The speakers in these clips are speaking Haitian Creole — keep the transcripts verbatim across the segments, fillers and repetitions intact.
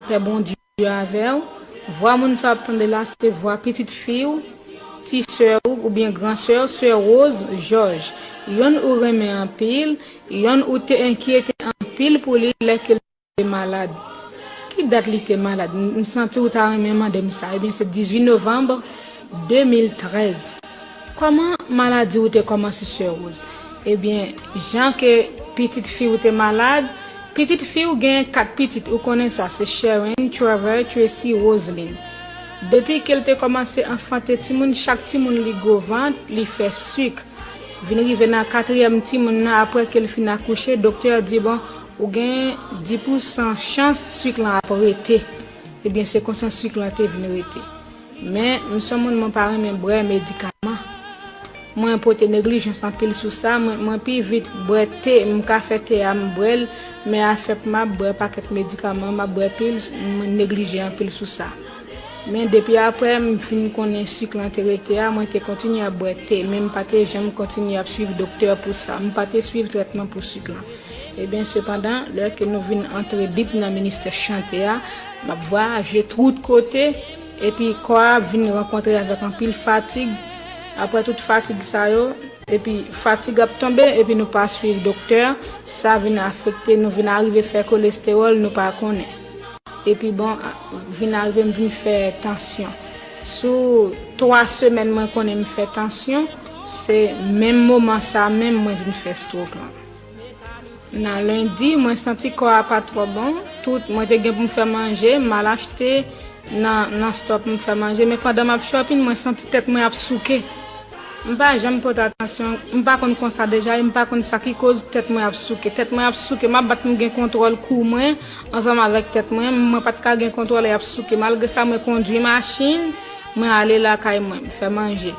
Lapè Bondye avè w. Vwa moun sa w ap tande la, se vwa pitit fi w, ti sè w oubyen gran sè w, sè Rose Georges. Yonn ou renmen anpil, yonn ou te enkyete anpil pou li lè ke l te malad. Ki dat li te malad? M, m santi w ta renmen mande m sa. Ebyen, se dizuit novanm de mil trèz. Kòman maladi w te kòmanse, sè Rose? Ebyen, jan ke pitit fi w te malad, pitit fi w gen kat pitit, ou konnen sa, se Sharon, Trevor, Tracy, Roseline. Depi ke l te kòmanse anfante timoun, chak timoun li gwo vant, li fè sik. Vin rive nan katriyèm timoun nan, apre ke l fin akouche, doktè a di, bon, ou gen dis pousan chans sik lan ap rete. Ebyen, se konsa sik lan te vin rete. Men, m se yon moun, mwen pa renmen bwè medikaman. Mwen pote neglijans anpil sou sa, mwen, mwen pi vit bwè te, m ka fè te a, m bwè l, men afè pou m ap bwè pakèt medikaman, m ap bwè pil, mwen neglije anpil sou sa. Men depi apre m fin konnen sik lan te rete a, mwen te kontinye ap bwè te, men m pa te janm kontinye ap swiv doktè pou sa. M pa te swiv trètman pou sik lan. Ebyen, sepandan, lè ke nou vin antre dip nan ministè chante a, m ap vwayaje tout kote, epi kò a ap vin rankontre avèk anpil fatig. Apre tout fatig sa yo, epi fatig ap tonbe, epi nou pa swiv doktè, sa vin afekte nou, vin arive fè kolestewòl, nou pa konnen. Epi bon, a, vin arive m vin fè tansyon. Sou twa semèn mwen konnen m fè tansyon, se menm moman sa menm mwen vin fè stroke lan. Nan lendi, mwen santi kò a pa twò bon. Tout, mwen te gen pou m fè manje, m al achte nan, nan stòp m fè manje. Men pandan m ap shopping, mwen santi tèt mwen ap souke. M pa janm pote atansyon, m pa konn konsa deja, e m pa konn sa ki koz tèt mwen ap souke. Tèt mwen ap souke, m ap bat pou m gen kontwòl kou mwen, ansanm avèk tèt mwen. Mwen pa t ka gen kontwòl, e ap souke. Malgre sa, mwen kondwi machin, mwen ale lakay mwen, m fè manje.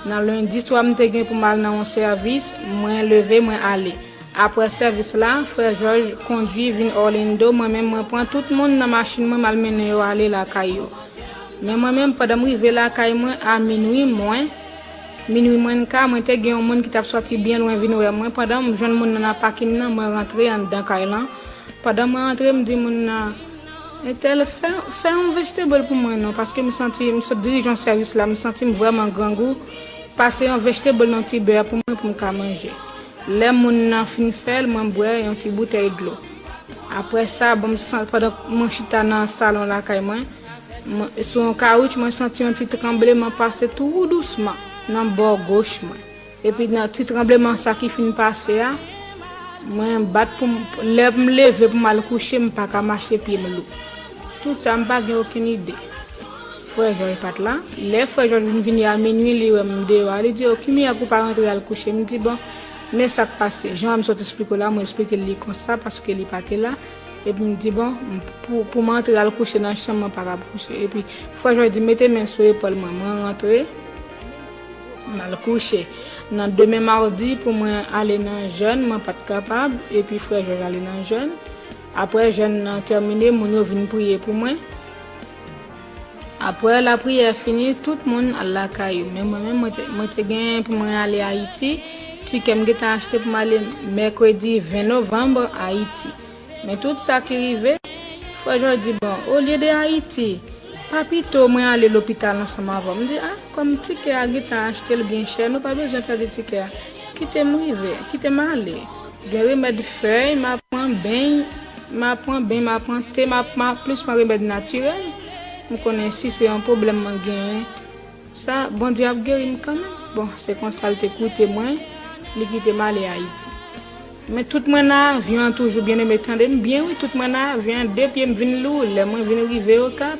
Nan lendi swa, m te gen pou m al nan yon sèvis, mwen leve, mwen ale. Apre sèvis la, frè Jòj kondwi vin Orlando, mwen menm mwen pran tout moun nan machin mwen, m al mennen yo ale lakay yo. Men mwen menm, pandan m rive lakay mwen a minwi mwen, minwi mwen ka, mwen te gen yon moun ki t ap sòti byen lwen vin wè mwen. Pandan m jwenn moun nan nan pakin nan, mwen rantre anndan kay lan. Pandan mwen rantre, m di moun nan, entèl, fè, fè yon vegetable pou mwen non, paske m santi, m sot dirije yon sèvis la, m santi m vrèman grangou, pase yon vegetable nan ti bè pou mwen pou m ka manje. Lè moun nan fin fè l, mwen bwè yon ti boutèy dlo. Apre sa, bon, m san-, pandan mwen chita nan salon lakay mwen, mwen, sou yon kawouch, mwen santi yon ti tranbleman pase tou dousman nan bò goch mwen. Epi nan ti tranbleman sa ki fin pase a, mwen bat pou m, lè m leve pou m al kouche, m pa ka mache, pye m lou. Tout sa, m pa gen okenn ide. Frè Jòj pa t la. Lè frè Jòj vin vini a minwi, li wè m deyò a, li di, "O, ki mirak ou pa rantre al kouche?" M di, "Bon, men sa k pase." Jan m sot esplike w la, mwen esplike l li konsa, paske li pa te la. Epi m di, "Bon, m, pou, pou m antre al kouche nan chanm, mwen pa kab kouche." Epi frè Jòj di, "Mete men sou epòl mwen." Mwen rantre, m al kouche. Nan demen madi, pou mwen ale nan jèn, mwen pa t kapab. Epi frè Jòj ale nan jèn. Apre jèn nan tèmine, moun yo vin priye pou mwen. Apre lapriyè fini, tout moun al lakay yo. Men mwen menm, mwen te, mwen te gen pou mwen ale Ayiti. Tikè m gentan achte pou m ale mèkredi ven novanm Ayiti. Men tout sa ki rive, frè Jòj di, "Bon, olye de Ayiti, pa pito mwen ale lopital ansanm avè w?" M di, "A, kòm tikè a gentan achte l byen chè, nou pa bezwen pèdi tikè a. Kite m rive, kite m ale. Gen remèd fèy, m a pran beny, m a pran beny, m a pran te, m a, m a plis pran remèd natirèl. M konnen si se yon pwoblèm mwen genyen, sa, Bondye ap geri m kanmenm." Bon, se konsa l te koute mwen, li kite m ale Ayiti. Men tout mwen nan avyon an toujou, byeneme, tande m byen wi, tout mwen nan avyon an, de pye m vin lou, lè mwen vin rive Okap,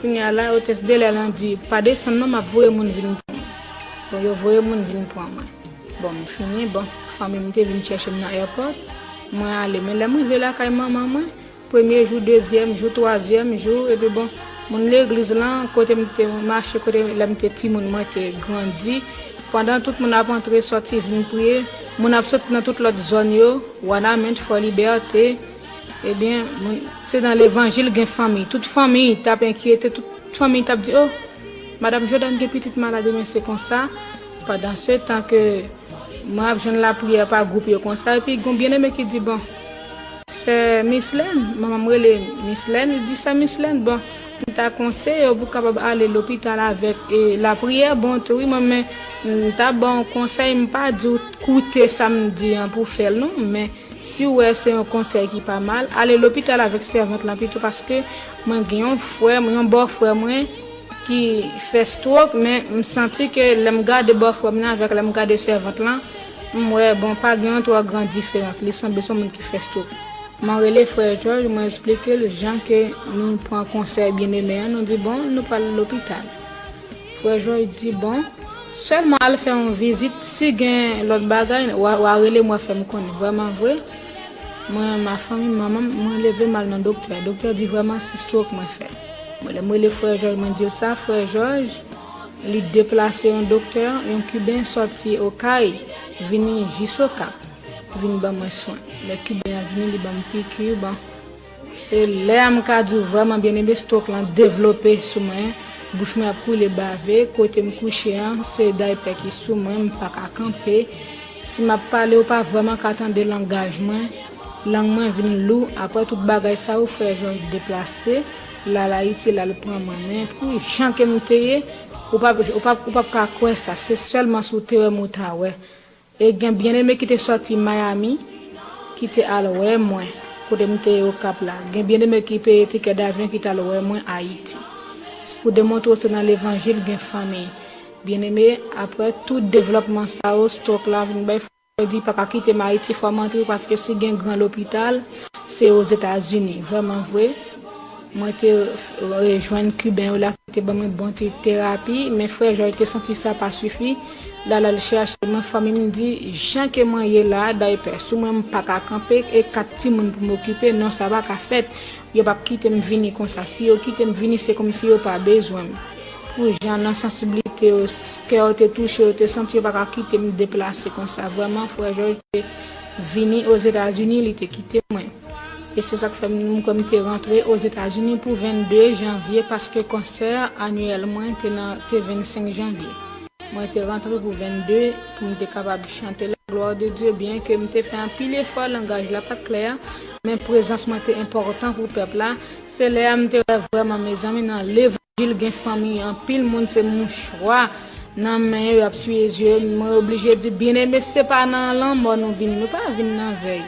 kounye a la, otès de lè lan di, "Pa desann non, m ap voye moun vin pran mwen." Bon, yo voye moun vin pran mwen. Bon, m fini, bon, fanmi m te vin chèche m nan airport, mwen ale, men lè m rive lakay manman mwen, premye jou, dezyèm jou, twazyèm jou, epi bon, moun legliz lan, kote m te mache, kote lè m te timoun, mwen te grandi. Pandan tout moun ap antre, sòti, vin priye, moun ap sot nan tout lòt zòn yo, Wanament, Fò Libète. Ebyen, moun, se nan levanjil gen fanmi. Tout fanmi t ap enkyete, tout fanmi t ap di, "O, Madanm Jordan gen pitit malad, ebyen se konsa." Pandan se tan ke mwen ap jwenn lapriyè pa gwoup yo konsa, epi gon byeneme ki di, "Bon, Sè Mislèn, manman m rele Mislèn, li di, "Sè Mislèn, bon, m ta konseye w pou w kapab ale lopital avèk, e, lapriyè, bon, tou, wi, mwen, men, m ta ba w konsèy, m pa di w koute sa m di an pou w fè l, non, men si w wè se yon konsèy ki pa mal, ale lopital avèk sèvant lan pito, paske mwen gen yon frè, yon bòfrè mwen ki fè stroke, men m santi ke lè m gade bòfrè m nan avèk lè m gade sèvant lan, m wè, bon, pa gen yon twò gran diferans, li sanble se yon moun ki fè stroke." Mwen rele frè Jòj, mwen eksplike l jan ke nou pran konsèy byeneme an, nou di, "Bon, nou pral lopital." Frè Jòj di, "Bon, sèlman al fè yon vizit, si gen lòt bagay, w a, w a rele m, w a fè m konnen." Vrèman vre, mwen, ma fanmi, manman m, mwen leve m al nan doktè. Doktè di, "Vrèman, se stroke mwen fè." Mwen, lè m rele frè Jòj, mwen di l sa, frè Jòj, li deplase yon doktè, yon Kiben sòti Okay, vini jis Okap, vin ban mwen swen. Lè Kiben an vini, li ban m piki, bon. Se lè a m ka di w vrèman byeneme, stroke lan devlope sou mwen. Bouch mwen ap koule bave, kote m kouche an, se daypè ki sou mwen, m pa ka kanpe. Si m ap pale, ou pa vrèman ka tande langaj mwen. Lang mwen vin lou. Apre tout bagay sa yo, frè Jòj deplase, l al Ayiti, l al pran mwen. Men pou jan ke m te ye, ou p ap, ou p ap, ou p ap ka kwè sa. Se sèlman si w te wè m ou ta wè. E gen byeneme ki te sòti Miami, ki te al wè mwen, kote m te ye Okap la. Gen byeneme ki peye tikè davyon ki t al wè mwen Ayiti. Pou demontre w se nan levanjil gen fanmi. Byeneme, apre tout devlòpman sa yo, stroke la vin bay, frè Jòj di pa ka kite m Ayiti, fò m antre paske si gen gran lopital, se Ozetazini. Vrèman vre, mwen te rejwenn Kiben yo la ki te ban mwen bon ti terapi, men frè Jòj te santi sa pa sifi. L al al chèche mwen, fanmi m di, jan ke mwen ye la, daypè sou mwen, m pa ka kanpe, e kat timoun pou m okipe, non, sa pa ka fèt. Yo p ap kite m vini konsa. Si yo kite m vini, se kòmsi yo pa bezwen m. Pou jan nan sansiblite yo, s-, kè yo te touche, yo te santi yo pa ka kite m deplase konsa. Vrèman, frè Jòj te vini Ozetazini, li te kite mwen. E se sa k fè m, m kwè m te rantre Ozetazini pou vennde janvye, paske konsè anyèl mwen te nan, te vennsenk janvye. Mwen te rantre pou vennde, pou m te kapab chante la gloire de Dieu, byen ke m te fè anpil efò, langaj la pa t klè, men prezans mwen te enpòtan pou pèp la. Se lè a m te wè vrèman, mezanmi, nan levanjil gen fanmi, anpil moun se mouchwa nan men yo, y ap siye zye yo. Mwen oblije di, byeneme, se pa nan lanmò nou vini, nou pa vin nan vèy.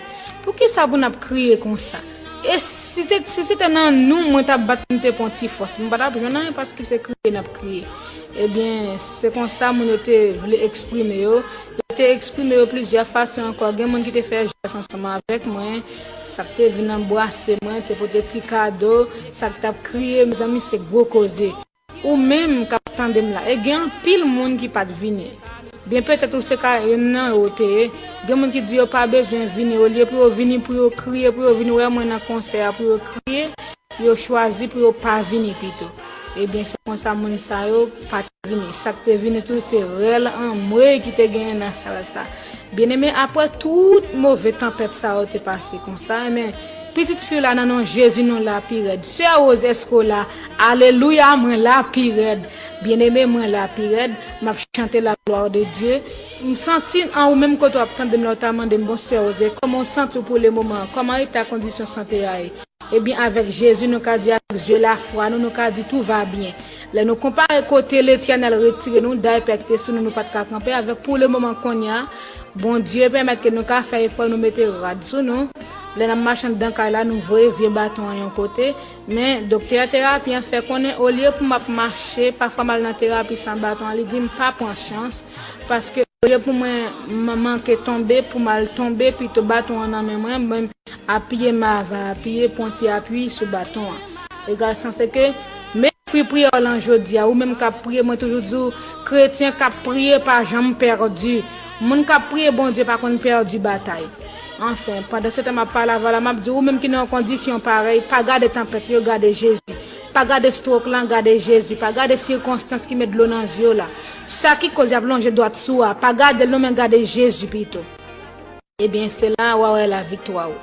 Poukisa pou n ap kriye konsa? E si se, si se te nan nou, mwen t ap bat, m te pran ti fòs. M pa t ap jwenn anyen paske se kriye n ap kriye. Ebyen, se konsa moun yo te vle eksprime yo. Yo te eksprime yo plizyè fason ankò. Gen moun ki te fè jès ansanm avèk mwen. Sa k te vin anbrase mwen, te pote ti kado. Sa k t ap kriye, mezanmi, se gwo koze. Ou menm k ap tande m la, e gen anpil moun ki pa t vini. Byen petèt ou se ka youn nan yo te ye. Gen moun ki di yo pa bezwen vini, olye pou yo vini, pou yo kriye, pou yo vin wè mwen nan konsè a, pou yo kriye, yo chwazi pou yo pa vini pito. Ebyen, se konsa moun sa yo pa t vini. Sa k te vini tou, se rèl anmwey ki te genyen nan sal sa. Byeneme, apre tout move tanpèt sa yo te pase konsa, men pitit fi w la nan non Jezi, nou la pi rèd. Sè Rose, èske w la? Alelouya, mwen la pi rèd. Byeneme, mwen la pi rèd. M ap chante la gloire de Dieu. M santi an ou menm kote w ap tande m la, w ta mande m, "Bon, Sè Rose, kòman w santi w pou le moman an? Kòman eta kondisyon sante a ye?" Ebyen, avèk Jezi, nou ka di, avèk zye lafwa nou, nou ka di, "Tout va bien." Lè nou konpare kote Letènèl retire nou, daypè ki te sou nou, nou pa t ka kanpe avèk pou le moman kounye a, Bondye pèmèt ke nou ka fè efò, nou mete rad sou nou. Lè n ap mache anndan kay la, nou voye vye baton an yon kote. Men, doktè terapi an fè konnen, olye pou m ap mache, pafwa m al nan terapi san baton an, li di m pa pran chans, paske olye pou mwen m-, manke tonbe, pou m al tonbe, pito baton an nan men mwen, mwen apiye m ava apiye, pran ti api sou baton an. Egal sa, se ke, men fwi priyè w lan jodi a, ou menm k ap priye, mwen toujou di w, kretyen k ap priye pa janm pèdi. Moun k ap priye Bondye pa konn pèdi batay. Anfen, pandan se tan m ap pale avè w la, m ap di, ou menm ki nan yon kondisyon parèy, pa gade tanpèt yo, gade Jezi. Pa gade stroke lan, gade Jezi. Pa gade sikonstans ki met dlo nan zye w la. Sa ki koz y ap lonje dwat sou a, pa gade l non, men gade Jezi pito. Ebyen, se la w a wè laviktwa w.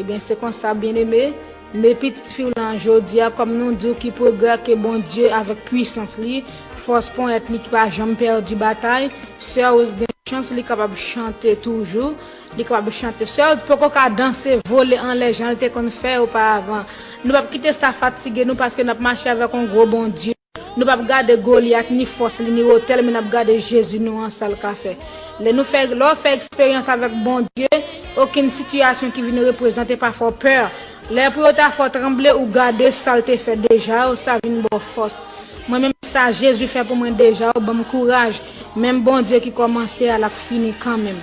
Ebyen, se konsa, byeneme, men pitit fi w lan jodi a, kòm nou di w ki pwogrè ke Bondye avèk pwisans li, fòs ponyèt li ki pa janm pèdi batay, sè Rose gen chans, li kapab chante toujou. Li kapab chante. Sè, poko ka danse, vole anlè jan l te konn fè oparavan. Nou p ap kite sa fatige nou paske n ap mache avèk yon gwo Bondye. Nou p ap gade Golyat, ni fòs li, ni wotè l, men n ap gade Jezi nou an, sa l ka fè. Lè nou fè, lè w fè eksperyans avèk Bondye, okenn sitiyasyon ki vin reprezante pa fè w pè. Lè pou yo ta fè w tranble, ou gade sa l te fè deja, ou sa vin ba w fòs. Mwen menm sa Jezi fè pou mwen deja, ou ban m kouraj. Menm Bondye ki kòmanse a, l ap fini kanmenm.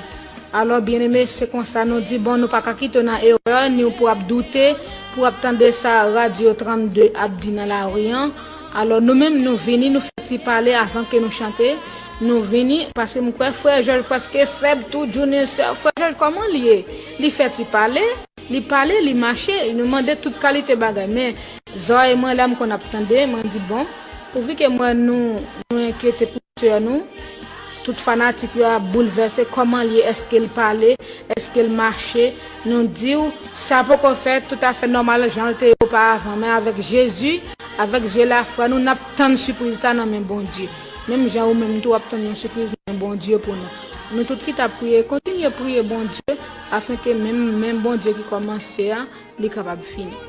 Alò, byeneme, se konsa nou di, bon, nou pa ka kite w nan erè, ni w pou ap doute, pou w ap tande sa Radyo trannde ap di nan lari an. Alò, nou menm, nou vini, nou fè ti pale avan ke nou chante. Nou vini, paske m kwè frè Jòj prèske fèb tou, Junior sè, frè Jòj, kòman l ye? Li fè ti pale, li pale, li mache, nou mande tout kalite bagay. Men, zòrèy mwen la, m konn ap tande, mwen di, bon, pouvi ke mwen, nou, nou enkyete pou sè nou, tout fanatik yo ap boulvèse, kòman l ye, èske l pale, èske l mache, nou di w, sa poko fèt toutafè nòmal jan l te ye oparavan, men avèk Jezi, avèk zye lafwa nou, n ap tann sipriz sa nan men Bondye. Menm jan ou menm tou w ap tann yon sipriz nan men Bondye pou nou. Nou tout ki t ap priye, kontinye priye Bondye, afenke menm, menm Bondye ki kòmanse a, li kapab fini.